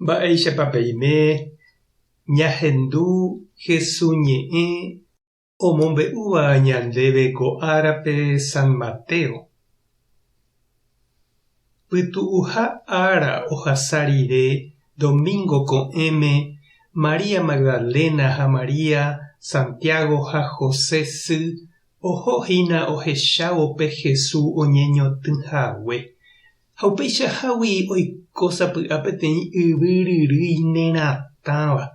Mba'éichapa peime ñahendu Hesu ñe'ẽ omombe'úva ñandéve ko árape San Mateo? Pytu'uha ára ohasa rire domingo ko'ẽme María Magdalena ha María, Santiago ha José sy oho hína ohechávo pe Hesu oñeñotỹ hague. Ha upeichahágui oiko sapy'a peteĩ yvy ryrýi neratãva.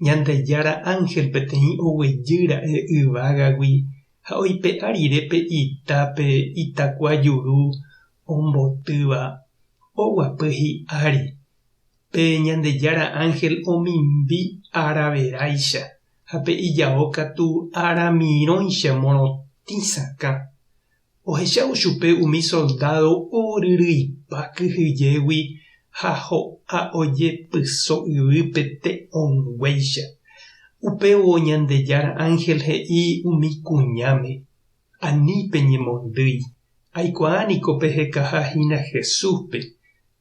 Ñandejára ánhel peteĩ oguejy ra'e yvágagui ha oipe'a rire pe ita pe itakua juru ombotýva, oguapy hi'ári. Pe Ñandejára ánhel omimbi ára veráicha ha pe ijao katu ára mirõicha morotĩ sakã. Ohechávo chupe umi soldádo oryryipa kyhyjégui ha ho'a ojepyso yvýpe te'õnguéicha. Upévo Ñandejára ánhel he'i umi kuñáme, Ani peñemondýi, aikuaa niko pehekaha hína Jesúspe,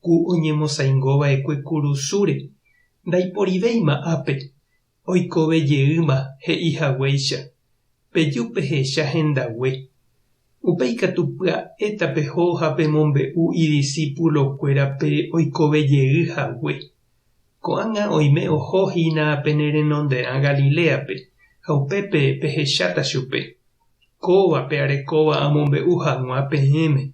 ku oñemosaingova'ekue kurusúre, ndaiporivéima ápe, Oikove jeýma he'i haguéicha, Peju pehecha hendague. Upéi katu pya'e tapeho ha pemombe'u idisípulokuérape oikove jey hague. Ko'ág̃a oime oho hína pene renonderã Galiléape, ha upépe pehecháta chupe. Kóva pe arekóva amombe'u hag̃ua peẽme.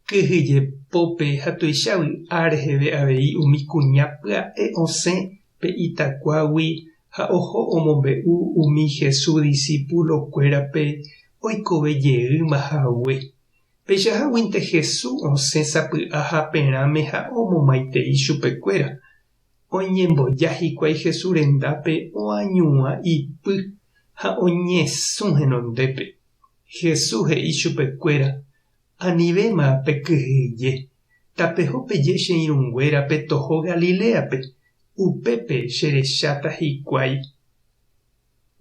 Kyhyje pópe ha tuicha vy'a reheve avei umi kuña pya'e osẽ pe itakuágui ha oho omombe'u umi Jesús disípulokuérape oikove jeýma hague. Peichaháguinte Jesús osẽ sapy'a haperãme ha omomaitei chupekuéra. Oñemboja hikuái Jesús rendápe oañuã ipy ha oñesũ henondépe. Jesús he'i chupekuéra, Anivéma pekyhyje, tapeho peje che irũnguérape toho Galiléape, upépe che recháta hikuái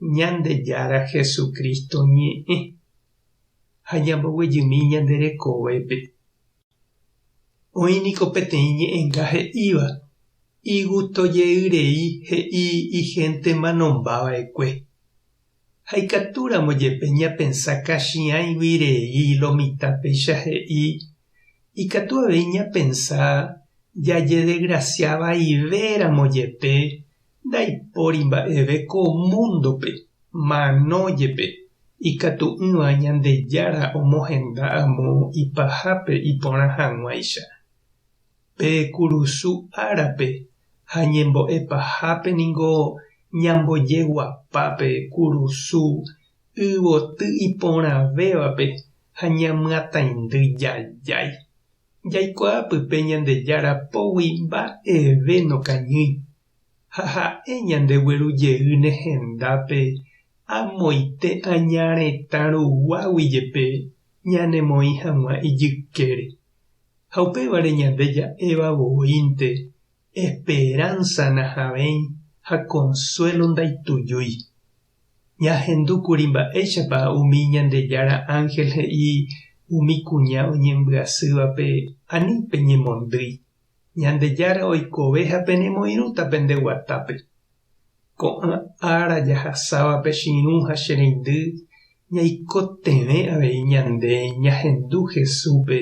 Ñandejára Jesucristo ñe'ẽ, ha ñamboguejymi ñande rekovépe. Oĩ niko peteĩ ñe'ẽnga he'íva, Igusto jey rei he'i ihénte manomba va'ekue. Ha ikatúramo jepe ñapensa kachiãigui rei lo mitã péicha he'i, ikatu avei ñapensa jajedegrasia vaivéramo jepe ndaipóri mba'eve ko múndope, mano jepe, ikatu'ỹva Ñandejára omohenda amo ipahápe iporã hag̃uáicha. Pe kurusu árape ha ñembo'e pahápe ningo ñambojeguapa pe kurusu yvoty iporãvévape ha ñamyataindy jajái. Jaikuaa pype Ñandejára pógui mba'eve nokañýi, ha ha'e ñandegueru jeýne hendápe amoite aña retã ruguágui jepe ñanemoĩ hag̃ua ijykére. Ha upévare ñande ja'éva voínte, esperánsa nahavẽi ha konsuélo ndaitujúi. Ñahendúkuri mba'éichapa umi Ñandejára ánhel he'i umi kuña oñembyasývape ani peñemondýi, Ñandejára oikove ha penemoirũta pende guatápe. Ko'ã ára jahasávape che irũ ha che reindy, ñaikotevẽ avei ñande ñahendu Jesúspe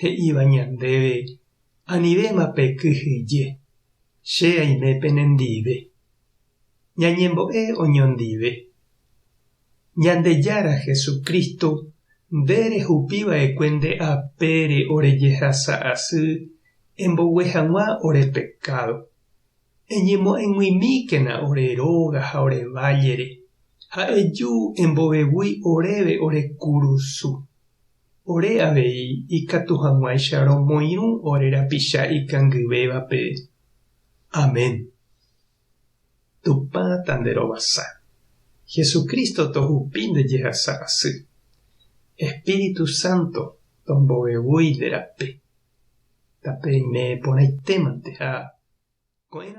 he'íva ñandéve, Anivéma pekyhyje, che aime penendive. Ñañembo'e oñondive. Ñandejára Jesucristo, nde rehupi va'ekue nde apére ore jehasa asy embogue hag̃ua ore pekádo. Eñemo'ẽg̃uimíkena ore róga ha ore vállere, ha eju embovevúi oréve ore kurusu. Ore avei ikatu hag̃uáicha romoirũ ore rapicha ikangyvévape. Amén. Tupã tanderovasa. Jesucristo tohupi nde jehasa asy. Espíritu Santo tombovevúi nde rape. Tapeime porãitémante ha ko'ẽramo.